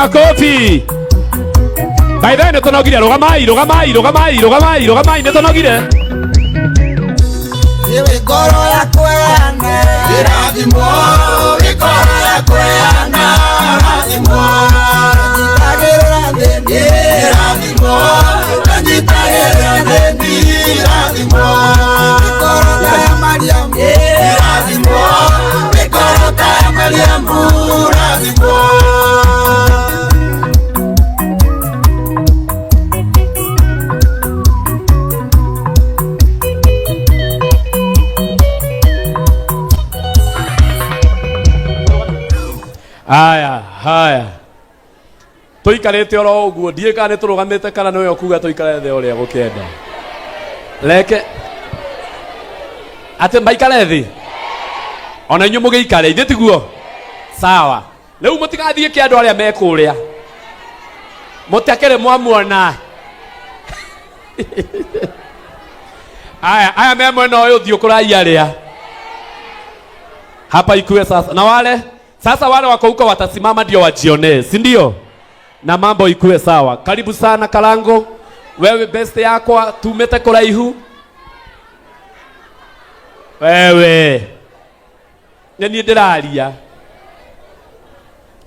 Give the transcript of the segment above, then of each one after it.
Makofi. By the way, nĩ tũnogire. Rũgamai, rũgamai, rũgamai, rũgamai, rũgamai, nĩ tũnogire. Iwe ngoro ya kweana Irathimwo, ngoro ya kweana, rathimwo. Nyitagĩrĩra thĩni. Irathimwo, nyitagĩrĩra thĩni, irathimwo. Ngoro ya Mariamu. Irathimwo, ngoro ta Mariamu, rathimwo. Aya, haya. Tũikarĩte oro ũguo, ndiĩ kana nĩ tũrũgamĩte kana nĩwe ũkuga tũikare thĩ ũrĩa gũkĩenda. Reke atĩ maikare thĩ. Ona inyuĩ mũgĩikare, ithuĩ tiguo? Sawa. Rĩu mũtigathiĩ kĩ andũ arĩa me kũrĩa. Mũtakĩrĩ mwamuona. Aya, aya me mwena ũyũ thiĩ kũraiya arĩa. Hapa ikuwe sasa. Na wale sasa wale wako huko watasimama ndio wajionee, si ndio? Na mambo ikuwe sawa. Karibu sana Karango. Wewe best yakwa tumete kuraihu. Wewe. Nĩ niĩ ndĩraria.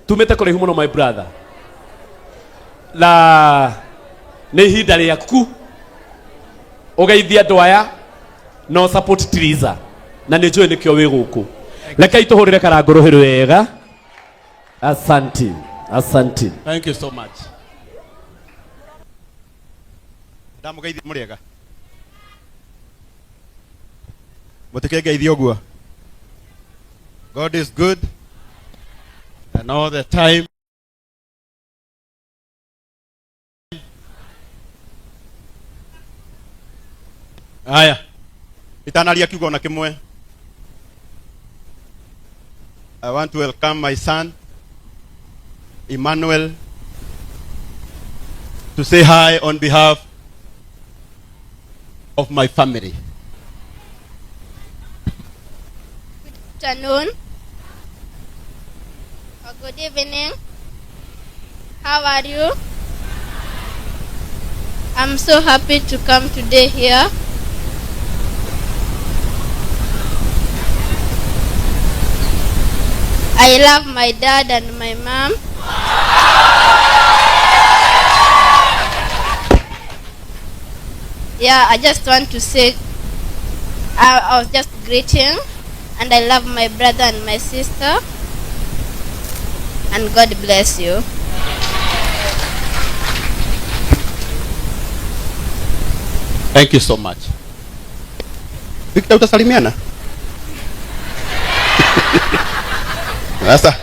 Tumĩte kũraihu mũno my brother. Na nĩ ihinda rĩaku ũgeithie andũ aya no support Triza na nĩ njũĩ nĩkĩo wĩ gũkũ. Rekei tũhũrĩre Karangũ rũhĩ rwega. Asanti, asanti. Thank you so much. Ndamũgeithia mũrĩega. Mũtikĩngeithie ũguo. God is good and all the time. Aya, itanaria kiugo ona kimwe. I want to welcome my son Emmanuel to say hi on behalf of my family. Afternoon or good evening. How are you? I'm so happy to come today here. I love my dad and my mom. Yeah, I just want to say I was just greeting, and I love my brother and my sister. And God bless you. Thank you so much. Victor, utasalimiana? Sasa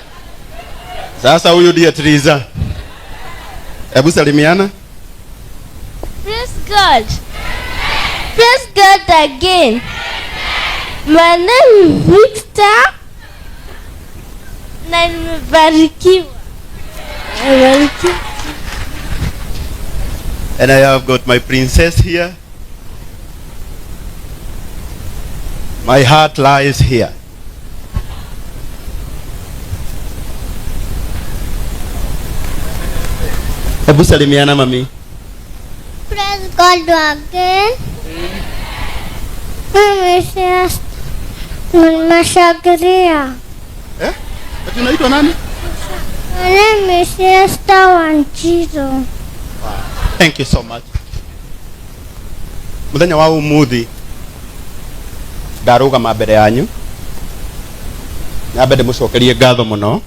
sasa huyu ndiye Triza. Hebu salimiana. Praise God. Praise God again. My name is Victor na nimebarikiwa. Nimebarikiwa. And I have got my princess here. My heart lies here. Hebu salimiana mami. Praise God again. Mimi sister Mashagiria. Eh? Ati unaitwa nani? My name is Sister Wanjiru. Thank you so much. Muthenya wa umuthi ndarũgama mbere yanyu nyambe ndĩmũcokerie ngatho mũno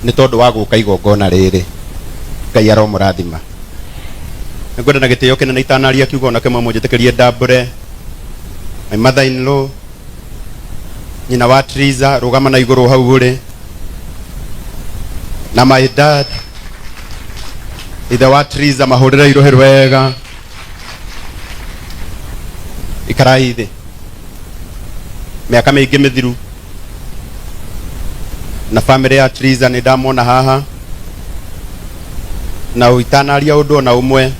nĩ tondũ wa gũka igongona rĩrĩ. Ngai aromũrathima. Nĩngwenda na gĩtĩo kĩnene itanaria kiugo ona kĩmwe mũnjĩtĩkĩrie ndambũre my mother in law nyina wa Triza rũgama na igũrũ hau ũrĩ na my dad ithe wa Triza mahũrĩre irũhĩ rwega ikarai thĩ mĩaka mĩingĩ mĩthiru na family ya Triza nĩ ndamona haha na itanaria ũndũ ona ũmwe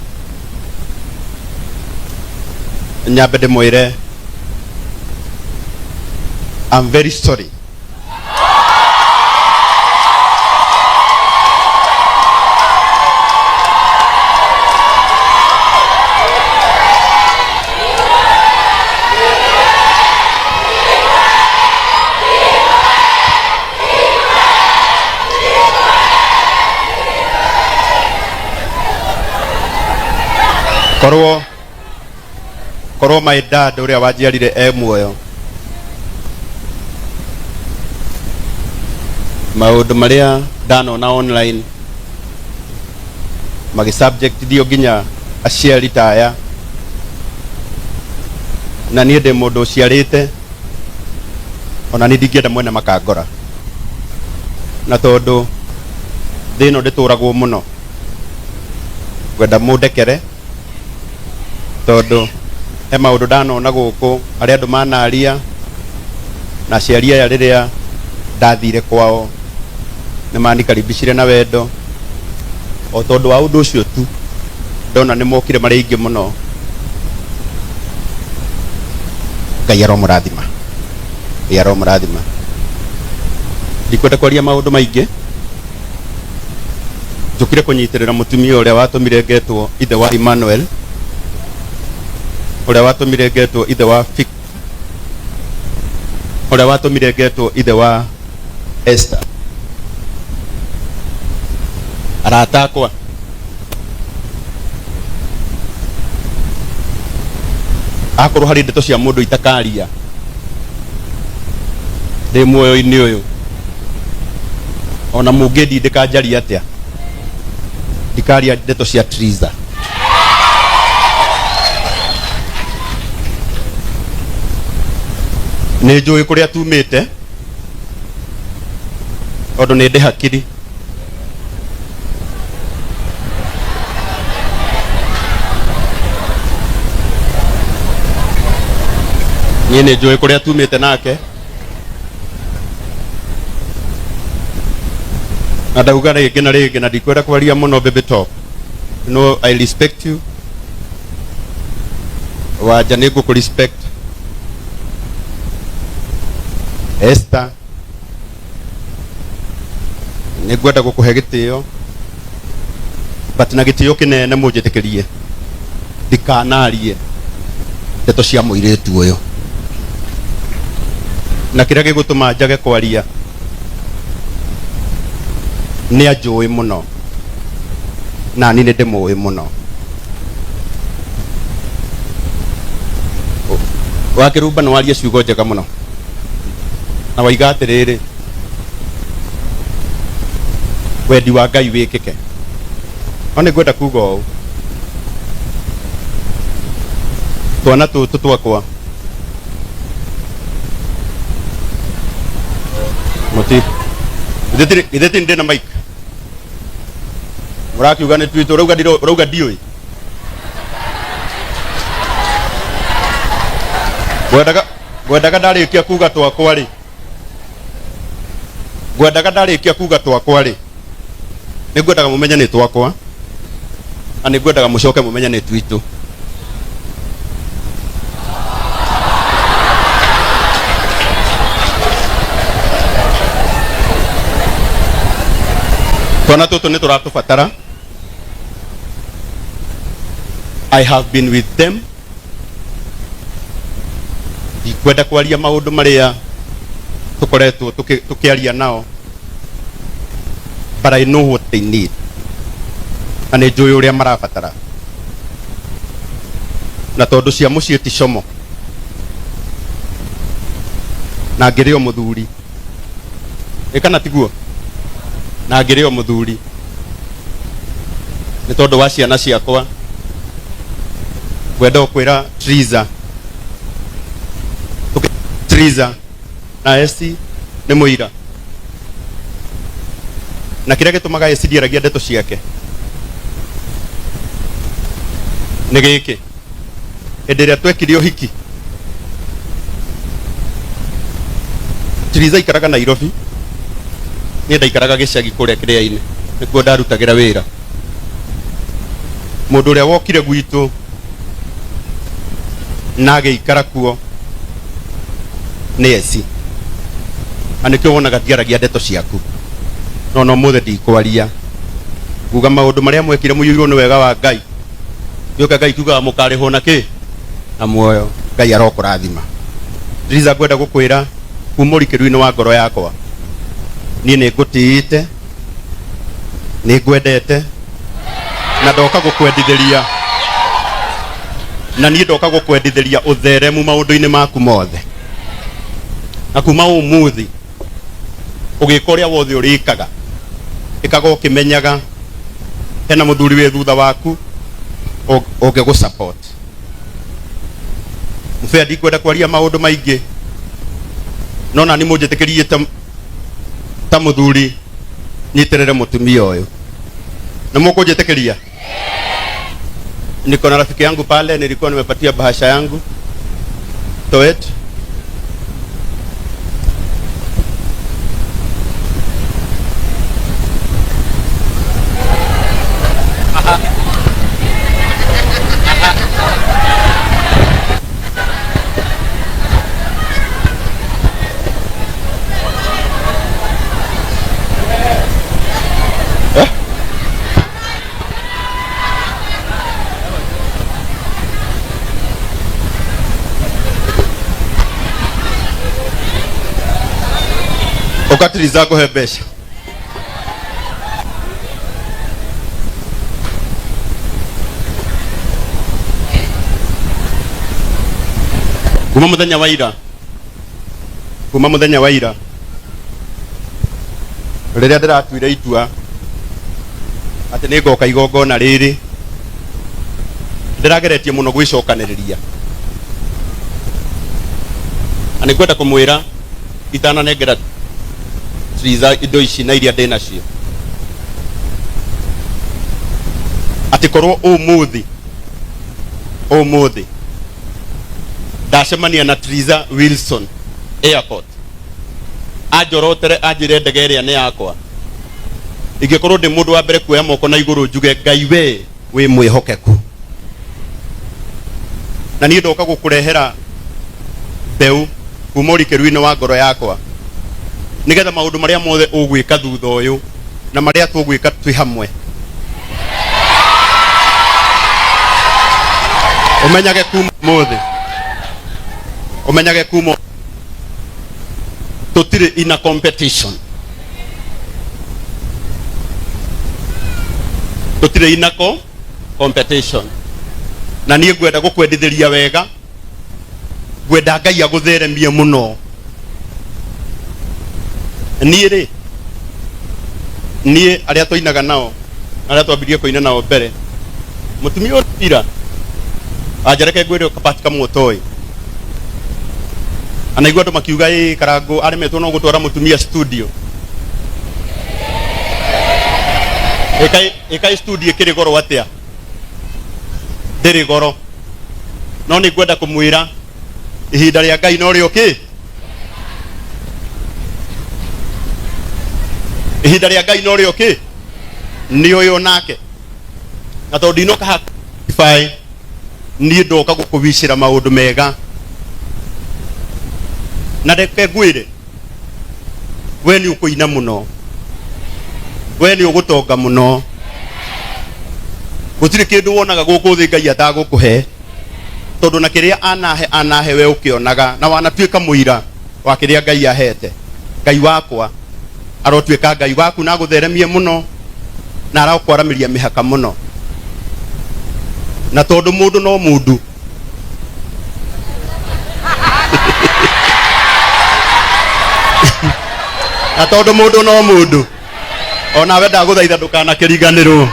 nyambe ndĩmwĩre I'm very sorry. Korwo korwo my dad ũrĩa wanjiarire e muoyo, maũndũ marĩa ndanona online magĩsubjectithio nginya aciari ta aya, na niĩ ndĩ mũndũ ũciarĩte, ona niĩ ndingĩenda mwene makangora, na tondũ thĩ ĩno ndĩtũragwo mũno, ngwenda mũndekere tondũ he maũndũ ndanona gũkũ arĩa andũ manaria na aciari aya. Rĩrĩa ndathire kwao nĩ manikaribicire na wendo, o tondũ wa ũndũ ũcio tu ndona nĩ mokire marĩ aingĩ mũno. Ngai aromũrathima, Ngai aromũrathima. Ndikwenda kwaria maũndũ maingĩ, njũkire kũnyitĩrĩra mũtumia ũrĩa watũmire ngetwo ithe wa Emmanuel, ũrĩa watũmire ngetwo ithe wa Fik, ũrĩa watũmire ngetwo ithe wa Esther. Arata akwa, akorwo harĩ ndeto cia mũndũ itakaria ndĩ muoyo-inĩ ũyũ, ona mũngĩndindĩka njarie atĩa, ndikaria ndeto cia Triza. Nĩ njũĩ kũrĩa tumĩte tondũ nĩ ndĩ hakiri. Niĩ nĩ njũĩ kũrĩa tumĩte nake, na ndauga rĩngĩ na rĩngĩ, na ndikwenda kwaria mũno. Baby talk, you know I respect you. Wanja, nĩ ngũkũ respect. Esther, nĩ ngwenda gũkũhe gĩtĩo, but na gĩtĩo kĩnene mũnjĩtĩkĩrie ndikanarie ndeto cia mũirĩtu ũyũ, na kĩrĩa gĩgũtũma njage kwaria nĩ anjũĩ mũno na niĩ nĩ ndĩmũĩ mũno. Wakĩrumba nĩ waria ciugo njega mũno na waiga atĩrĩrĩ, wendi wa Ngai wĩkĩke. No nĩ ngwenda kuga ũũ, twana tũtũ twakwa mũti githĩ ti ndĩ na mic, mũrakiuga nĩ twitũ, ũrauga ũrauga ndiũĩ. Ngwendaga ngwendaga ndarĩkia kuga twakwa rĩ, ngwendaga ndarĩkia kuga twakwa rĩ, nĩ ngwendaga mũmenye nĩ twakwa, na nĩ ngwendaga mũcoke mũmenye nĩ twitũ. Twana tũtũ nĩ tũratũbatara. I have been with them. Ndikwenda kwaria maũndũ marĩa tũkoretwo tũkĩaria nao, but I know what they need, na nĩ njũĩ ũrĩa marabatara, na tondũ cia mũciĩ ti como na ngĩrĩ o mũthuri, ĩ kana tiguo, na ngĩrĩ o mũthuri, nĩ tondũ wa ciana ciakwa ngwenda kwĩra Triza, Triza na Esi nĩ mũira, na kĩrĩa gĩtũmaga Esi ndiaragia ndeto ciake nĩ gĩkĩ: hĩndĩ ĩrĩa twekire ũhiki, Triza aikaraga Nairobi, niĩ ndaikaraga gĩcagi kũrĩa kĩrĩa-inĩ, nĩkuo ndarutagĩra wĩra. Mũndũ ũrĩa wokire gwitũ na agĩikara kuo nĩ Esi, na nĩkĩo wonaga ndiaragia ndeto ciaku, no no mũthĩ ndikwaria, nguga maũndũ marĩa mwekire mũiyũirwo nĩ wega wa Ngai. Gĩũka Ngai kiugaga mũkarĩhwo na kĩ na muoyo. Ngai arokũrathima. Triza, ngwenda gũkwĩra kuma ũrikĩru-inĩ wa ngoro yakwa, niĩ nĩ ngũtĩĩte, nĩ ngwendete, na ndoka gũkwendithĩria. Na niĩ ndoka gũkwendithĩria ũtheremu maũndũ-inĩ maku mothe. Na kuma ũmũthĩ ũgĩka ũrĩa wothe ũrĩkaga, ĩkaga ũkĩmenyaga hena mũthuri wĩ thutha waku ũngĩgũ support. Mũbĩa, ndikwenda kwaria maũndũ maingĩ, no nani mũnjĩtĩkĩrie ta mũthuri nyitĩrĩre mũtumia ũyũ. Na mũkũnjĩtĩkĩria? Niko na rafiki yangu pale, nilikuwa nimepatia bahasha yangu Toet. Eh? Ũkatiriza ngũhe mbeca. Kuma muthenya wa ira, kuma muthenya wa ira rĩrĩa ndĩratuire itua atĩ nĩ ngoka igongona rĩrĩ, ndĩrageretie mũno gwĩcokanĩrĩria, na nĩ ngwenda kũmwĩra itananengera Triza indo ici na iria ndĩ nacio, atĩ korwo ũmũthĩ ũmũthĩ ndacemania na Triza Wilson airport, anjorotere anjĩre ndege ĩrĩa nĩ yakwa, ingĩkorwo ndĩ mũndũ wa mbere kuoya moko na igũrũ njuge, Ngai we wĩ mwĩhokeku. Na niĩ ndoka gũkũrehera mbeũ kuma ũrikĩru-inĩ wa ngoro yakwa, nĩgetha maũndũ marĩa mothe ũgwĩka thutha ũyũ na marĩa tũgwĩka twĩ hamwe, ũmenyage kuma ũmũthĩ, ũmenyage kuma tũtirĩ in a competition, tũtirĩ in a competition. Na niĩ ngwenda gũkwendithĩria wega, ngwenda Ngai agũtheremie mũno. Niĩ rĩ, niĩ arĩa twainaga nao, arĩa twambirie kũina nao mbere, mũtumia ũyũ ira anjareke ngwĩre kabati kamwe ũtoĩ. Anaigua andũ makiuga ĩ Karangũ aremetwo no gũtwara mũtumia studio. Ĩkai ĩkai studio ĩkĩrĩ goro atĩa? Ndĩrĩ goro, no nĩ ngwenda kũmwĩra ihinda rĩa Ngai no rĩo kĩ ihinda rĩa Ngai no rĩo kĩ nĩ ũyũ nake. Na tondũ ndinoka haha niĩ ndoka gũkũwicĩra maũndũ mega, na reke ngwĩre, we nĩ ũkũina mũno, we nĩ ũgũtonga mũno. Gũtirĩ kĩndũ wonaga gũkũ thĩ Ngai atagũkũhe, tondũ na kĩrĩa anahe anahe we ũkĩonaga, na wanatuĩka mũira wa kĩrĩa Ngai ahete. Ngai wakwa arotuĩka Ngai waku na agũtheremie mũno na arokwaramĩria mĩhaka mũno. Na tondũ mũndũ no mũndũ, na tondũ mũndũ no mũndũ, onawe ndagũthaitha ndũkanakĩriganĩrwo.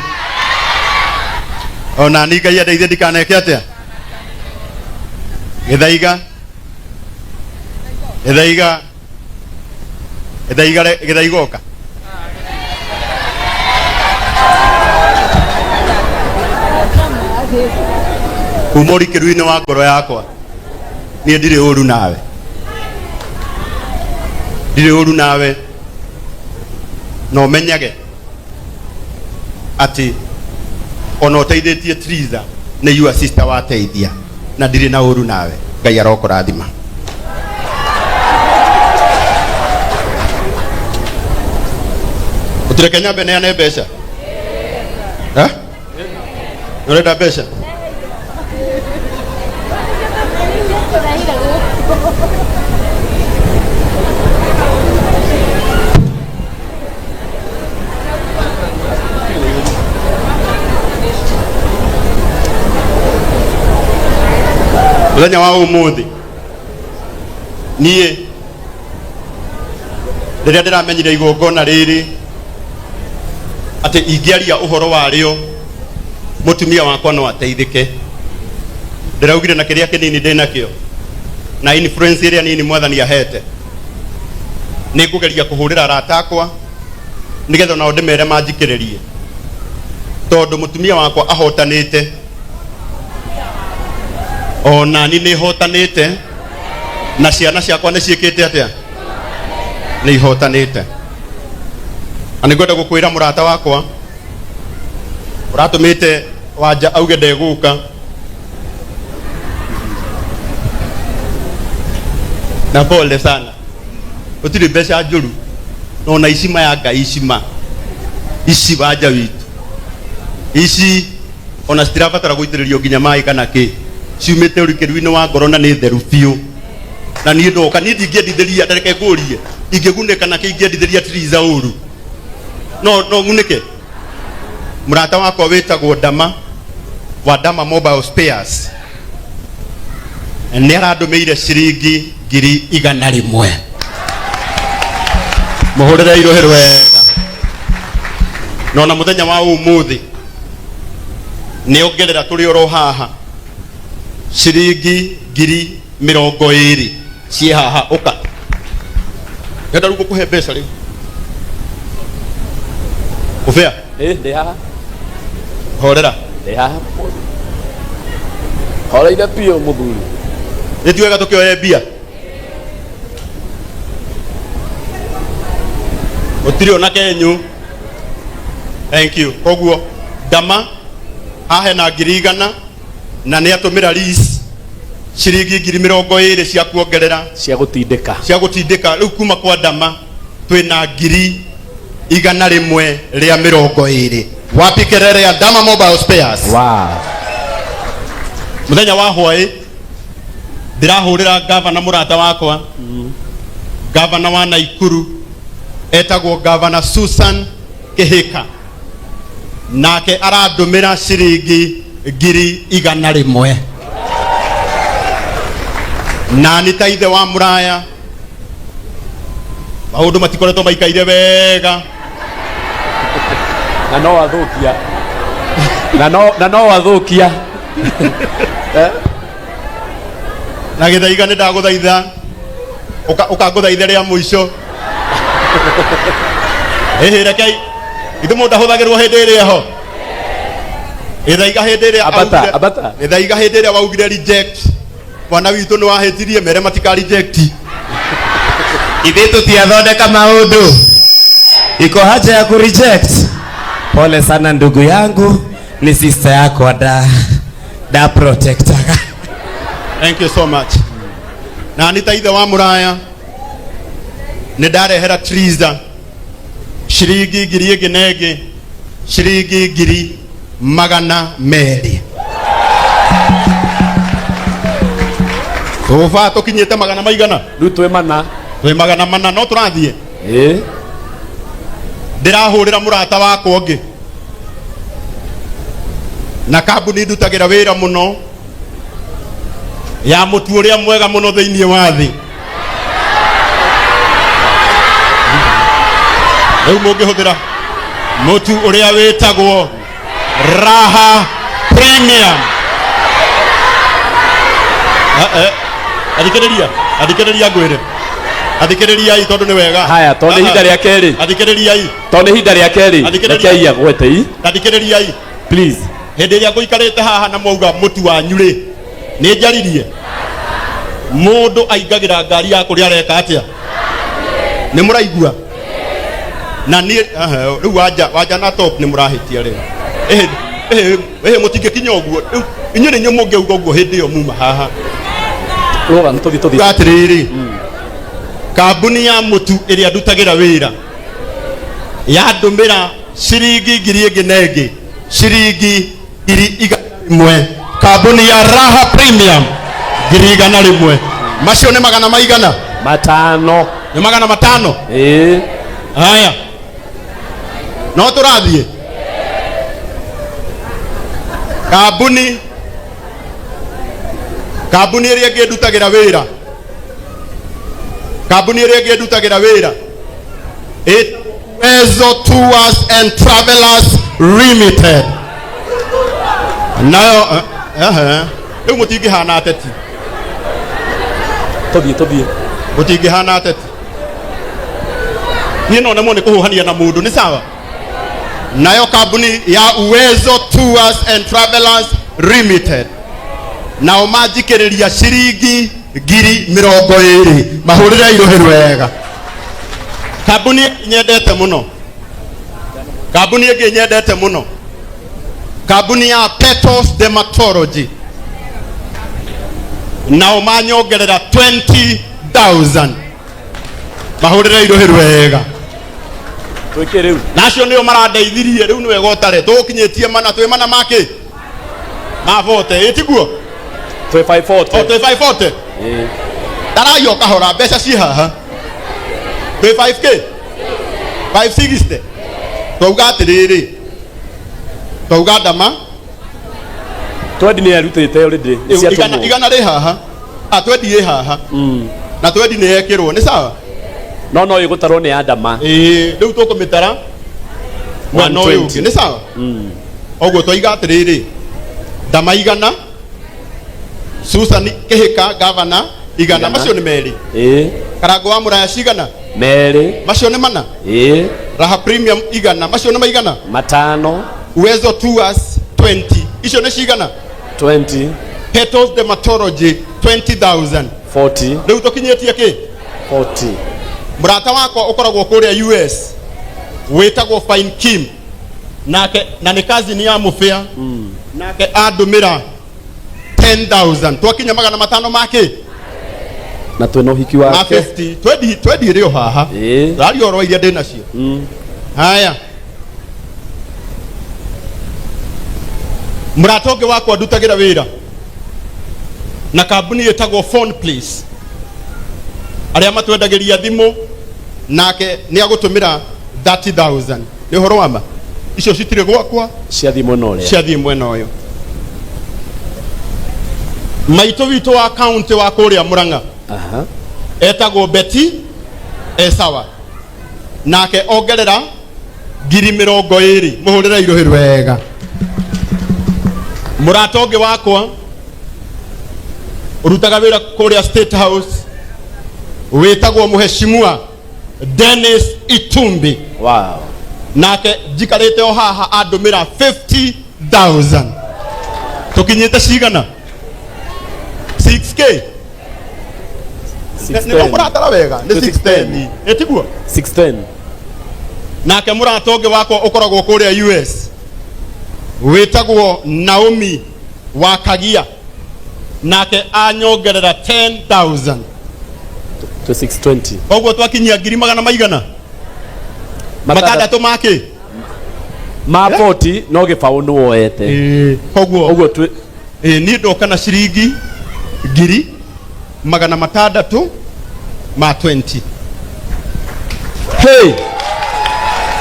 Ona ni Ngai andeithie ndikaneke atĩa. Gĩthaiga, gĩthaiga, gĩthaiga, gĩthaiga oka. Kuma ũrikĩru-inĩ wa ngoro yakwa, niĩ ndirĩ ũru nawe, ndirĩ ũru nawe. Na ũmenyage atĩ ona ũteithĩtie Triza nĩ your sister wateithia, na ndirĩ na ũru nawe. Ngai arokũrathima. Ũtireke nyambe neane mbeca. Eh? Ũrenda mbeca? Muthenya wa umuthi niĩ rĩrĩa ndĩramenyire igongona rĩrĩ atĩ ingĩaria ũhoro warĩo mũtumia wakwa no ateithĩke, ndĩraugire na kĩrĩa kĩnini ndĩ nakĩo na influence ĩrĩa nini mwathani ahete, nĩ ngũgeria kũhũrĩra arata akwa nĩgetha onao ndĩmere manjikĩrĩrie, tondũ mũtumia wakwa ahotanĩte onani nĩ hotanĩte na ciana ciakwa nĩ ciĩkĩte atĩa, nĩ ihotanĩte. Na nĩ ngwenda gũkwĩra mũrata wakwa ũratũmĩte Wanja auge ndegũka, na pole sana, gũtirĩ mbeca njũru no na ici maya Ngai icima ici Wanja witũ ici ona citirabatara gũitĩrĩrio nginya maĩ kana kĩ, ciumĩte ũrikĩru-inĩ wa ngoro na nĩ theru biũ. Na niĩ ndoka niĩ ndingĩendithĩria, ta reke ngũrie, ingĩgunĩka na kĩ ingĩendithĩria Triza ũru? No no ng'unĩke? Mũrata wakwa wĩtagwo Dama wa Dama Mobile Spares nĩ arandũmĩire ciringi 100,000. Mũhũrĩre irũhĩ wega. Na ona mũthenya wa ũmũthĩ nĩ ongerera tũrĩ oro haha ciringi 20,000 ciĩ haha. Ũka ngenda rĩu gũkũhe mbeca rĩu ũbĩa. Ĩ, ndĩ haha. Horera. Ndĩ haha, horeire biũ mũthuri. Nĩ ti wega tũkĩoye mbia gũtirĩ ona kenyu. Thank you. Koguo Dama haha hena 100,000 na nĩ atũmĩra lease ciringi 20,000 cia kuongerera. Cia gũtindĩka. Cia gũtindĩka. Rĩu kuma kwa Dama twĩna 120,000. Wapi kelele ya Dama Mobile Spares? Wow. Mũthenya wa hwaĩ ndĩrahũrĩra gavana mũrata wakwa, gavana wa Naikuru etagwo Gavana Susan Kihika, nake arandũmĩra ciringi 100,000. Na nĩ ta ithe wa mũraya, maũndũ matikoretwo maikaire wega. Na no athũkia na no athũkia. Na gĩthaiga nĩ ndagũthaitha ũkangũthaitha rĩa mũico. Ĩhĩ, rekei ithu mũndũ ahũthagĩrwo hĩndĩ ĩrĩa ho gĩthaiga hĩndĩ ĩrĩa Ambata, ambata. Gĩthaiga hĩndĩ ĩrĩa waugire reject mwana witũ nĩ wahĩtirie, mere matika reject. Ithuĩ tũtiathondeka maũndũ, iko haja ya ku reject? Pole sana ndugu yangu, ni sister yako da da protectaga. Thank you so much. Na nĩ ta ithe wa mũraya nĩ ndarehera Triza ciringi ngiri ĩngĩ na ĩngĩ ciringi 200,000. Tũba tũkinyĩte magana maigana? Rĩu twĩ mana. Twĩ 400, no tũrathiĩ. Ĩ. Ndĩrahũrĩra mũrata wakwa ũngĩ na kambuni ndutagĩra wĩra mũno ya mũtu ũrĩa mwega mũno thĩinĩ wa thĩ. Rĩu mũngĩhũthĩra mũtu ũrĩa wĩtagwo Raha Premium. Athikĩrĩria, athikĩrĩria ngwĩre, athikĩrĩriai tondũ nĩ wega. Haya, tondũ nĩ ihinda rĩa kerĩ. Athikĩrĩriai. Tondũ nĩ ihinda rĩa kerĩ. Athikĩrĩria. Rekei agwete. Athikĩrĩriai. Please. Hĩndĩ ĩrĩa ngũikarĩte haha na mwauga mũtu wanyu rĩ, nĩ njaririe mũndũ aingagĩra ngari ya kũrĩa areka atĩa, nĩ mũraigua? Na niĩ rĩu Wanja, Wanja na Top nĩ mũrahĩtia rĩu. Ĩhĩ, ĩhĩ, ĩhĩ, mũtingĩkinya ũguo. Rĩu inyuĩ nĩ inyuĩ mũngĩuga ũguo hĩndĩ ĩyo muma haha. Rũga, tũthiĩ, tũthiĩ. Uga atĩrĩrĩ, kambuni ya mũtu ĩrĩa ndutagĩra wĩra yandũmĩra ciringi ngiri ĩngĩ na ĩngĩ ciringi 100,000, kambuni ya Raha Premium 100,000. Macio nĩ magana maigana? 500. Nĩ 500. Ĩ. Haya, no tũrathiĩ. Kambuni Kambuni ĩrĩa ĩngĩ ndutagĩra wĩra, kambuni ĩrĩa ĩngĩ ndutagĩra wĩra ĩtagwo Uwezo Tours and Travelers Limited. Nayo rĩu mũtingĩhana ateti. Tũthiĩ tũthiĩ. Mũtingĩhana ateti. Niĩ no nemwo nĩ kũhũhania na mũndũ nĩ sawa. Nayo kambuni ya Uwezo Tours and Travelers Limited nao manjikĩrĩria ciringi 20,000. Mahũrĩre irũhĩ wega. Kambuni nyendete mũno, kambuni ĩngĩ nyendete mũno, kambuni ya Petals Dermatology, nao manyongerera 20,000. Mahũrĩre irũhĩ wega. Twĩke rĩu. Na acio nĩo marandeithirie rĩu nĩ wega ũtare tũkinyĩtie mana twĩ mana makĩ ma 40 ĩtiguo. Twĩ 540. O twĩ 540. Ĩĩ. Ndaraio kahora mbeca ciĩ haha twĩ 5k 560. Twauga atĩrĩrĩ, twauga ndama Twendi nĩ arutĩte already. Nĩ ciatũmwo. Igana rĩ haha, a twendi ĩ haha na twendi nĩ yekĩrwo nĩ sawa. No ĩgũtarwo nĩ Adama. Ĩĩ, rĩu tũkũmĩtara mwena ũyũ 120. ũngĩ nĩ sawa. Ũguo twaiga atĩrĩrĩ, ndama igana, Susan Kĩhĩka gavana igana. Igana. Macio nĩ merĩ. Ĩĩ. Karango wa mũraya cigana? Merĩ. Macio nĩ mana. Ĩĩ. Raha Premium igana, macio nĩ maigana? Matano. Uwezo Tours 20, icio nĩ cigana? 20. Petals Dermatology 20,000. 40. Rĩu tũkinyĩtie kĩ? 40. Mũrata wakwa ũkoragwo kũrĩa US wĩtagwo Fine Kim, nake na nĩ cousin ya mũbĩa, nake andũmĩra 10,000. Twakinya 500 makĩ? Na twĩna ũhiki ma wake. 50. Twendi ĩrĩ o haha. Ĩĩ. Raria oro iria ndĩ nacio. Haya, mũrata ũngĩ wakwa ndutagĩra wĩra na kambuni ĩtagwo Phone Place, arĩa matwendagĩria thimũ, nake nĩ agũtũmĩra 30,000. Nĩ ũhoro wa ma, icio citirĩ gwakwa. Ciathiĩ mwena ũrĩa. Ciathiĩ mwena ũyũ. Maitũ witũ wa kaunti wa kũrĩa Murang'a etagwo Betty Esawa, nake ongerera 20,000. Mũhũrĩre irũhĩ wega. Mũrata ũngĩ wakwa ũrutaga wĩra kũrĩa State House wĩtagwo Mũheshimiwa Dennis Itumbi. Wow. Nake njikarĩte o haha andũmĩra 50,000. Tũkinyĩte cigana? 6k. Nĩ mũratara wega nĩ 610 ĩtiguo? 610. Nake mũrata ũngĩ wakwa ũkoragwo kũrĩa US wĩtagwo Naomi wa Kagia, nake anyongerera 10,000. To 620. Koguo twakinyia ngiri magana maigana matandatũ makĩ? Ma 40 no gĩbaũ nĩ woete. Koguo ũguo twĩ niĩ ndoka na ciringi 620,000. Hey!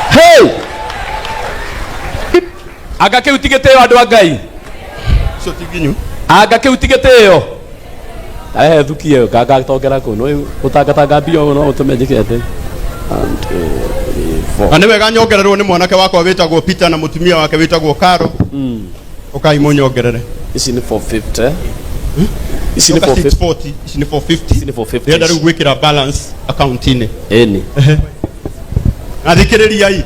Hey! Anga kĩu ti gĩtĩo andũ a Ngai. Icio ti nginyu. Anga kĩu ti gĩtĩo. Tarehe thuki ĩyo ngangatongera kũu no gũtangatanga mbia ũguo no ũtũme njĩke atĩ. 1 2 3 4. Na nĩ wega nyongererwo nĩ mwanake wakwa wĩtagwo Peter na mũtumia wake wĩtagwo Caro. Ũkai mũnyongerere. Ici nĩ 450. Ici nĩ Ũka 450. 640, ici nĩ 450. Ici nĩ 450. Ndĩrenda rĩu gwĩkĩra balance account-inĩ. Ĩni. Na thikĩrĩriai.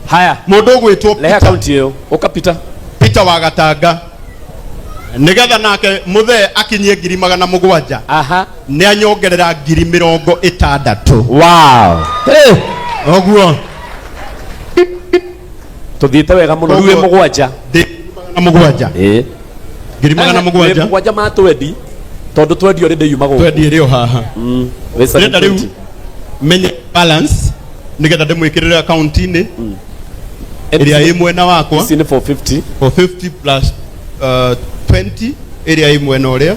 Haya. Mũndũ ũgwĩtwo Rehe Peter. account ĩyo. Ũka Peter. Peter wa Gatanga. Nĩgetha nake mũthee akinyie 700,000. Aha. Nĩ anyongerera 60,000. Wow. Hey. Ũguo. Tũthiĩte wega mũno. Rĩu wĩ mũgwanja. Ndĩ 700. Ĩĩ. 700,000. Wĩ mũgwanja ma twendi. Tondũ twendi already yuma gũkũ. Twendi ĩrĩ o haha. Wĩ seven Ndĩrenda rĩu twenty. menye balance nĩgetha ndĩmwĩkĩrĩre akaunti-inĩ ĩrĩa ĩ mwena wakwa. Ici nĩ 450. 450 plus 20 ĩrĩa ĩ mwena ũrĩa.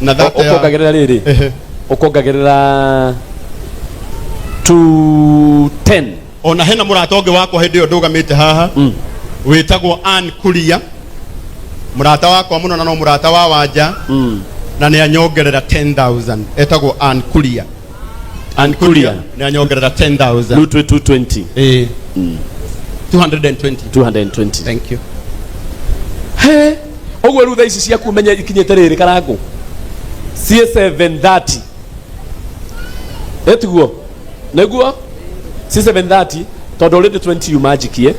Na that ya- Ũkongagĩrĩra rĩrĩ. Ehe. Ũkongagĩrĩra 210. Ona hena mũrata ũngĩ wakwa hĩndĩ ĩyo ndũgamĩte haha wĩtagwo Ann Kuria. Mũrata wakwa mũno na no mũrata wa Wanja na nĩ anyongerera 10,000, etagwo Ann Kuria. Ann Kuria. Nĩ anyongerera 10,000. Rĩu twĩ 220. Eh, 220. 220. Thank you. He, ũguo rĩu thaa ici ciaku menye ikinyĩte rĩrĩ karangũ ciĩ 730, ĩtiguo nĩguo ciĩ 730, tondũ already 20 yuma njikie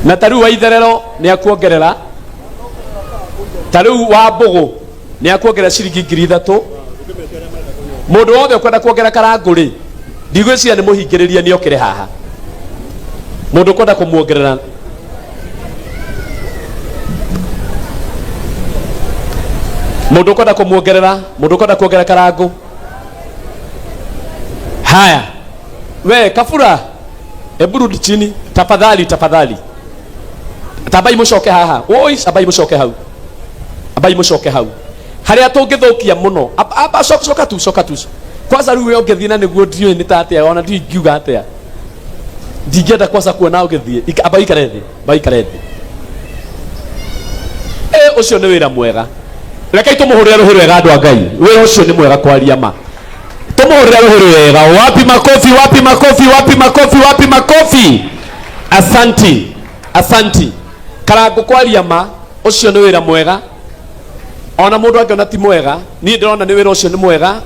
na ta rĩu wa itherero nĩ akuongerera, ta rĩu wa mbũgũ nĩ akuongerera ciringi 3,000. Mũndũ wothe ũkwenda kuongerera karangũ rĩ, ndigwĩciria nĩ mũhingĩrĩrie, nĩ okĩre haha. Mũndũ ũkwenda kũmuongerera, mũndũ ũkwenda kũmuongerera, mũndũ ũkwenda kuongerera karangũ. Haya, we kabura, hebu rudi chini tafadhali, tafadhali. Tambai mũcoke haha. Oi, ambai mũcoke hau, ambai mũcoke hau harĩa tũngĩthũkia mũno. Amba coka, coka tu, coka tu kwanza. Rĩu we ũngĩthiĩ na nĩguo ndiũĩ nĩ ta atĩa, ona ndiũĩ ingiuga atĩa, ndingĩenda kwanza kuona ũgĩthiĩ. Amba ikare thĩ, amba ikare thĩ. Ĩ, ũcio nĩ wĩra mwega. Rekei tũmũhũrĩre rũhĩ rwega, andũ a Ngai. Wĩra ũcio nĩ mwega, kwaria ma. Tũmũhũrĩre rũhĩ rwega. Wapi makofi? Wapi makofi? Wapi makofi? Wapi makofi? Asanti, asanti karangũ. Kwaria ma, ũcio nĩ wĩra mwega. Ona mũndũ angĩona ti mwega, niĩ ndĩrona nĩ wĩra ũcio nĩ mwega,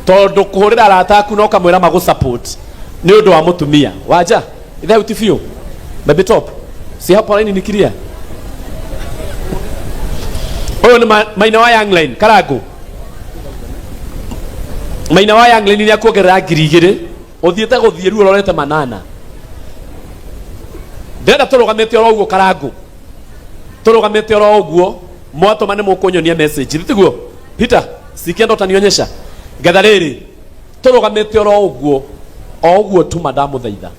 tondũ kũhũrĩra arata aku na ũkamwĩra magũ support nĩ ũndũ wa mũtumia wanja ithe ti biũ. Baby top, si hapo line ni clear. Ũyũ nĩ maina wa Young Line karangũ. Maina wa Young Line nĩ akuongerera 2,000. Ũthiĩte gũthiĩ rĩu ũrorete manana. Ndĩrenda tũrũgamĩte oro ũguo karangũ, tũrũgamĩte oro ũguo. Mwatũma nĩ mũkũnyonia message, tiguo? Peter, sikienda utanionyesha ngetha rĩrĩ tũrũgamĩte oro ũguo, o ũguo. Tuma ndamũthaitha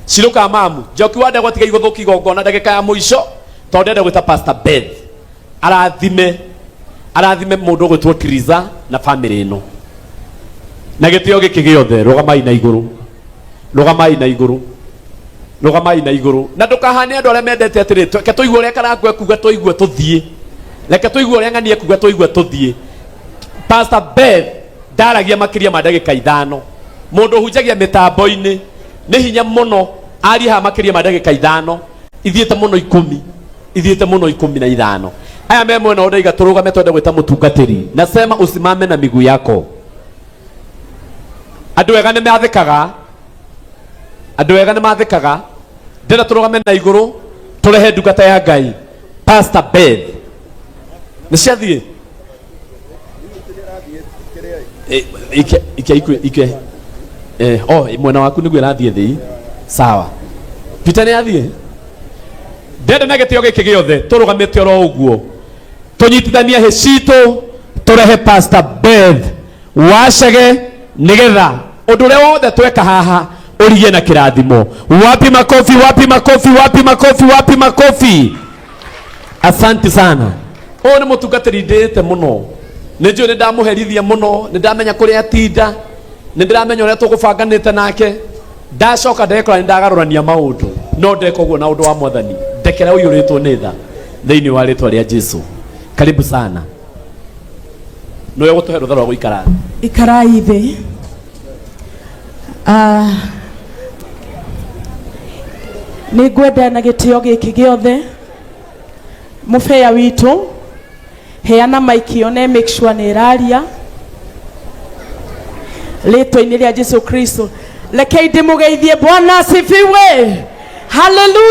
ciruka mamu njoki wa ndegwa, tiga igũthũkia igongona ndagĩka ya mũico, tondũ ndĩrenda gwĩta Pastor Beth arathime, arathime mũndũ ũgwĩtwo Triza na family ĩno na gĩtĩo gĩkĩ gĩothe. Rũgamai na igũrũ, rũgamai na igũrũ, rũgamai na igũrũ, na ndũkahane andũ arĩa mendete atĩrĩ, reke tũigue ũrĩa karangũ ekuga, tũigue tũthiĩ, reke tũigue ũrĩa ng'ani ekuga, tũigue tũthiĩ. Pastor Beth ndaragia makĩria ma ndagĩka 5. Mũndũ ũhunjagia mĩtambo-inĩ nĩ hinya mũno arie haha makĩria ma ndagĩka 5, ithiĩte mũno 10, ithiĩte mũno 15. Aya me mwena ũndaiga tũrũgame, twende gwĩta mũtungatĩri. Nasema usimame na miguu yako. Andũ ega nĩ mathĩkaga, andũ ega nĩ mathĩkaga. Ndĩrenda tũrũgame na igũrũ, tũrehe ndungata ya Ngai Pastor Beth. Nĩ ciathiĩ. Ike ike ike ike oh, mwena waku nĩguo ĩrathiĩ thĩ. Sawa, Peter nĩ athiĩ. Ndĩrenda na gĩtĩo gĩkĩ gĩothe tũrũgamĩte oro ũguo, tũnyitithanie hĩ citũ, tũrehe Pastor Beth wacege, nĩgetha ũndũ ũrĩa wothe tweka haha ũrigie na kĩrathimo. Wapi makofi? Wapi makofi? Wapi makofi? Wapi makofi? Asante sana. Ũyũ nĩ mũtungatĩri ndĩĩte mũno, nĩ njũĩ nĩ ndamũherithia mũno, nĩ ndamenya kũrĩa atinda, nĩ ndĩramenya ũrĩa tũgũbanganĩte nake. Ndacoka ndekora nĩ ndagarũrania maũndũ, no ndeka ũguo na ũndũ wa Mwathani. Ndekera ũiyũrĩtwo nĩ tha thĩinĩ wa rĩtwa rĩa Jesu. Karibu sana, nĩwe gũtũhe rũtha rwa gũikara thĩ. Ikarai thĩ. Ah, nĩ ngwenda na gĩtĩo gĩkĩ gĩothe, mũbea witũ, heana maiki one, make sure nĩ ĩraria rĩtwa-inĩ rĩa Jesu Kristo. Rekei ndĩmũgeithie. Bwana asifiwe, haleluya.